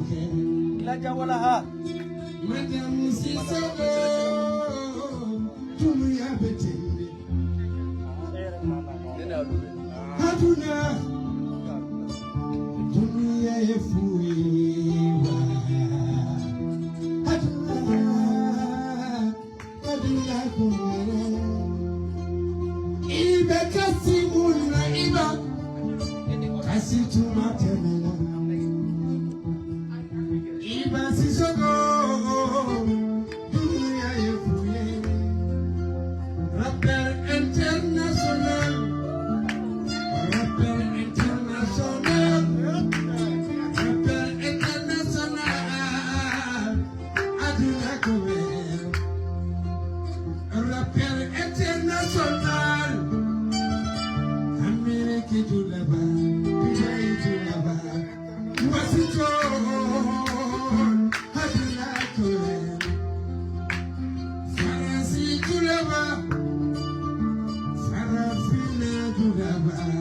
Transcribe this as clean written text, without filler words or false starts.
kɛ. Laja wala ha. Madamu Sisoko, dunuya bɛ ten de. Aduna, dunuya ye fu ye wa. Aduna, aduna kun wɛrɛ. I bɛ kasi mun na i ba, kasi tuma tɛmɛna. Iba Sisoko, dunuya ye fu ye. Rappeur international, rappeur international, rappeur international, aduna ko wɛrɛ. Rappeur international, Amérique du là-bas, Dubaï du là-bas, Washington, aduna ko wɛrɛ. Faransi du là-bas, Farafina du là-bas.